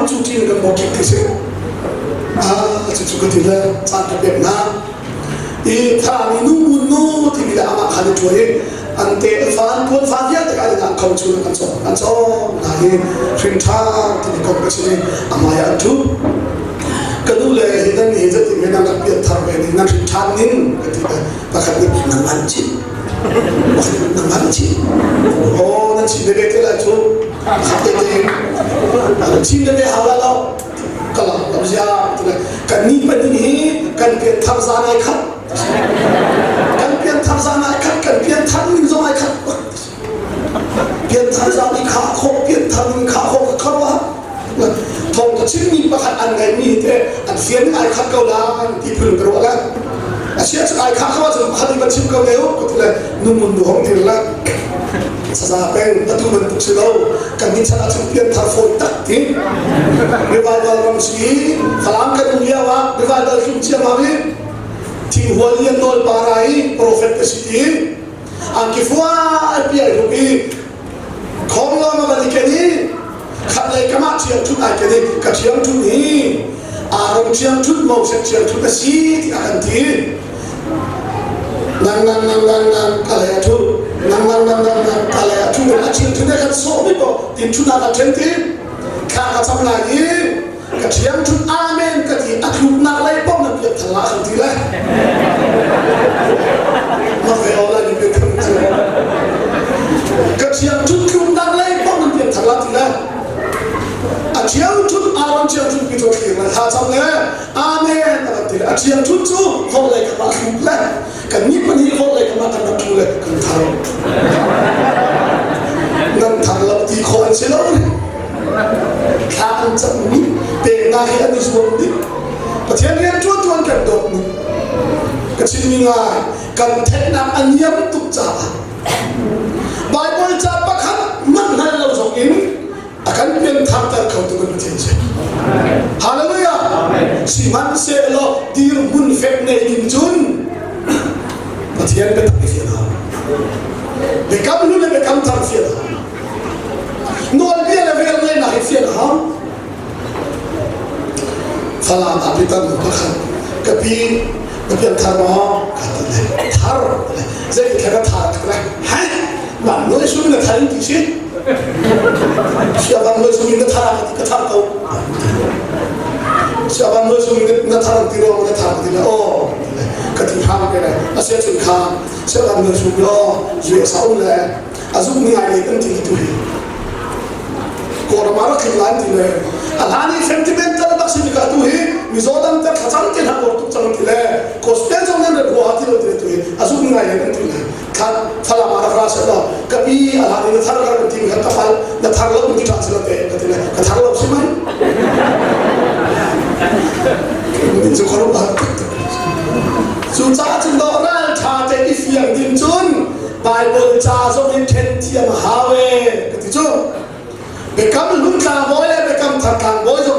Ram cu ṭin kan bawk ti si. Ah, cucu ka ti le caan ka pek hna. I tha mi nu mun nu timi le amah khan i ṭuai i an te an fa an tuan fa vialte kha an kho chu an cawk an cawk hna hi hrin ṭha timi kong ka chim i amai an ṭhu. Ka nu le hi nan hi zeitin he nan rak pian thar ve ning nan hrin ṭhan ning ka ti le pakhat nih nan man chih pakhat nih nan man chih oh nan chim ve te lai cu khat te te an chim ve hau la lo ka lam lam zia kan ni pahnih hi kan pian thar zan ai khat kan pian thar zan ai khat kan pian thar ning zong ai khat pian thar zan i kha khawh pian thar ning kha khawh ka kharwa thong ka chimmi pakhat an ngeihmi te an fian ai khat ko la ti phun ka ruah la asia cu ai kha kha cun pakhat in van chim ko ne u ka ti le nu mun nu hong dir la saza peng atu bantuk si lo kan ni chan ah cun pian thar fawi tak ti revival ram si Falam kan um lio ah revival hlum chiam ah i thinghual lian nawl para i prophet ka si ti angki fual pi ai hlum i khong lawng a van i ken i khatlei kam ah ṭhiangṭhunh ai ken i ka ṭhiangṭhunh hi Aaron ṭhiangṭhunh Moses ṭhiangṭhunh a si tiah a kan ti. Nang nang nang nang nang ka lei a ṭhu nang nang nang nang nang ka lei a ṭhu a ṭhiangṭhunh he kan sawh mi paoh tin ṭhut ah kan ṭhen ti thla ka cam lai i ka ṭhiangṭhunh amen ka ti a tluknak lei paoh nan piak thal la kan ti le mak ve o lai ni piak thal cu ka ṭhiangṭhunh tluknak lei paoh nan piak thal la ti le a ṭhiangṭhunh Aaron ṭhiangṭhunh pi cu a thlir lai thla cam le amen a kan ti le a ṭhiangṭhunh cu vawlei kam ah tluk le kan nih pahnih vawlei kam ah kan rak ṭhu le kan thar nan thar lo ti khawh an si lo thla an cam ni peknak hi an i zuam dih Pathian rian ṭuan ṭuan kan dawt ni ka chimmi ngai kan theihnak a niam tuk caah Bible ca pakhat manh hngal lo zong in a kan piantharter kho tu kan Pathian si. Hallelujah! Sihmanhsehlaw dirhmun fek nei ding cun Pathian biatak i fian hau. Biakam hlun le biakam thar fian hau. Nawlbia le velngeihnak hi fian hau. Falam ah pitar nu pakhat ka pi na pianthar maw ka ti le thar zei thla ka thar ka le hai wan noi sum na thar ti si sia wan noi sum na thar ka ti ka thar ko sia wan noi sum na thar ti ro na thar ti le o ka ti hang ke le asia chun kha sia wan noi sum lo US a um le azuk ni ngai le kan ti tu hi Kawlram ah rak tlik lai ti le a hlan i sentimental bak si ka tu hi Mizo dang te thlacam te hna uar tuk cang ti le gospel zong nan rat hua ti lo ti le tu hi a zuk ngai le kan ti le khat falam ah rak ra se law ka pi a hlan i na thar kar kan ti khan ka fal na thar lo ti ṭha si lo te ka ti le ka thar lo si mai min cu khuaruah har tuk cu caah cun dawh ral ṭha te i fiang ding cun Bible ca zong in ṭhen thiam a hau e ka ti cu. Biakam hlun tlangbawi le biakam thar tlangbawi zong